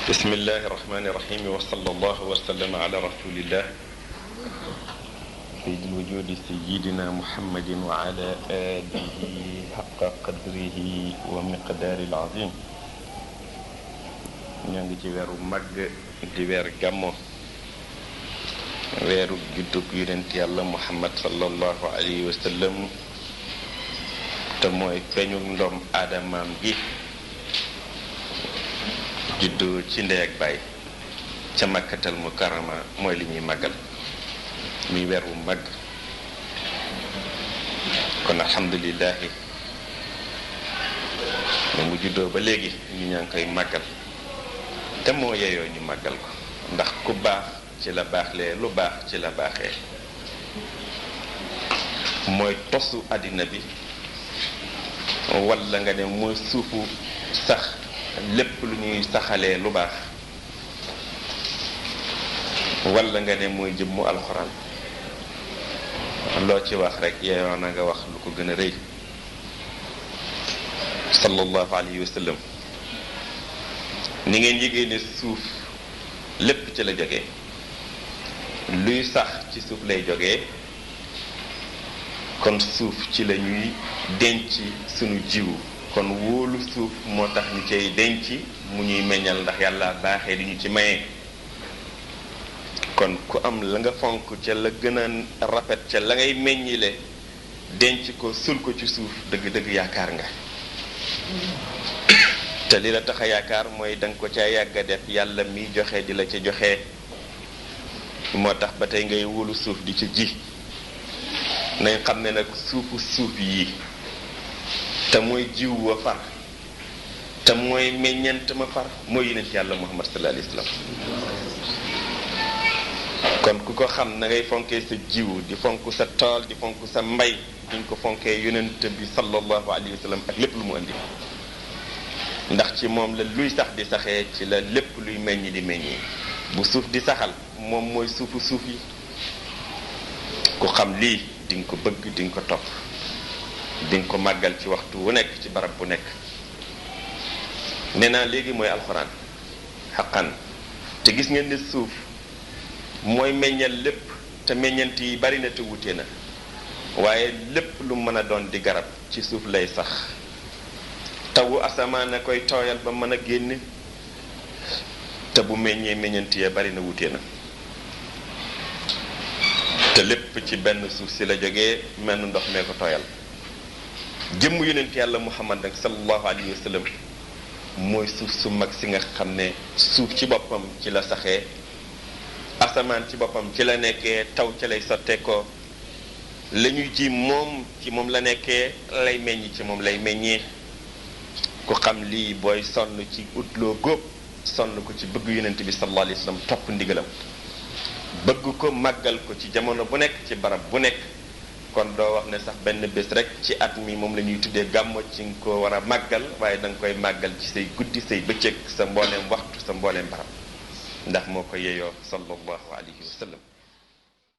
bismillahi irrahmani irrahim wa sallallahu wa sallama ala rasulillah sayyidil wujudi sayyidina muhammadin wa ala alihi haqqa qadrihi wa miqdaaril azim. ñoo ngi ci weeru màgg di weer gàmmo, weeru juddug yonent yàlla muhammad sallallahu alayhi wa sallam, te mooy feeñu ndom aadamaam gi juddoo ci ndey ak baay ca makkatal mukarrama. mooy li ñuy màggal, muy weer wu màgg. kon alhamdulillahi mu juddoo ba léegi ñu ñaa ngi koy màggal, te moo yeyoo ñu màggal ko, ndax ku baax ci la baaxlee, lu baax ci la baaxee. mooy tosu àddina bi, walla nga ne mooy suufu sax lépp lu ñuy saxalee lu baax, walla nga ne mooy jëmmu alxuraan. loo ci wax rek yeeyoo na nga wax lu ko gën a rëy. sallallahu alayhi wa sallam. ni ngeen yëgee ne suuf lépp ci la jógee, luy sax ci suuf lay jógee, kon suuf ci la ñuy denc sunu jiwu. kon wóolu suuf moo tax ñu cay denc mu ñuy meññal, ndax yàlla baaxee di ñu ci maye. kon ku am la nga fonk ca la gën a rafet ca la ngay meññile, denc ko sul ko ci suuf, dëgg-dëgg yaakaar nga. te li la tax a yaakaar mooy danga ko ca yàgg a def, yàlla mi joxe di la ca joxe. moo tax ba tey ngay wóolu suuf di ca ji. nañ xam ne nag suuf yi te mooy jiw wa far, te mooy meññent ma far, mooy yonent yàlla muhammad sallallahu alayhi wa sallam. kon ku ko xam na ngay fonkee sa jiw, di fonk sa tool, di fonk sa mbay, diñ ko fonkee yonent bi sallallahu alayhi wa sallam ak lépp lu mu andi. ndax ci moom la luy sax di saxee, ci la lépp luy meññ di meññee. bu suuf di saxal, moom mooy suufu suuf yi. ku xam lii di nga ko bëgg, di nga ko topp, di nga ko màggal ci waxtu wu nekk, ci barab bu nekk. nee naa léegi mooy alxuraan xaqan. te gis ngeen ne suuf mooy meññal lépp, te meññant yi bari na te wute na, waaye lépp lu mën a doon di garab ci suuf lay sax. tawu asamaan a koy tooyal ba mën a génn, te bu meññee meññant yee bari na wute na. te lépp ci benn suuf si la jógee, mel ndox mee ko tooyal. jëmm yonent yàlla muhammad nag sallallahu alayhi wa sallam mooy suuf su mag si nga xam ne suuf ci boppam ci la saxee, asamaan ci boppam ci la nekkee, taw ci lay sotteekoo, la ñuy ji moom ci moom la nekkee, lay meññ ci moom lay meññee. ku xam lii booy sonn ci utloo góob, sonn ko ci bëgg yonent bi sallallahu alayhi wa sallam, topp ndigalam, bëgg ko, màggal ko ci jamono bu nekk, ci barab bu nekk. kon doo wax ne sax benn bés rek ci at mi moom la ñuy tuddee gàmmo, ci nga ko war a màggal, waaye da nga koy màggal ci say guddi, say bëccëg, sa mbooleem waxtu, sa mbooleem barab, ndax moo ko yeyoo sallallahu alayhi wa sallam.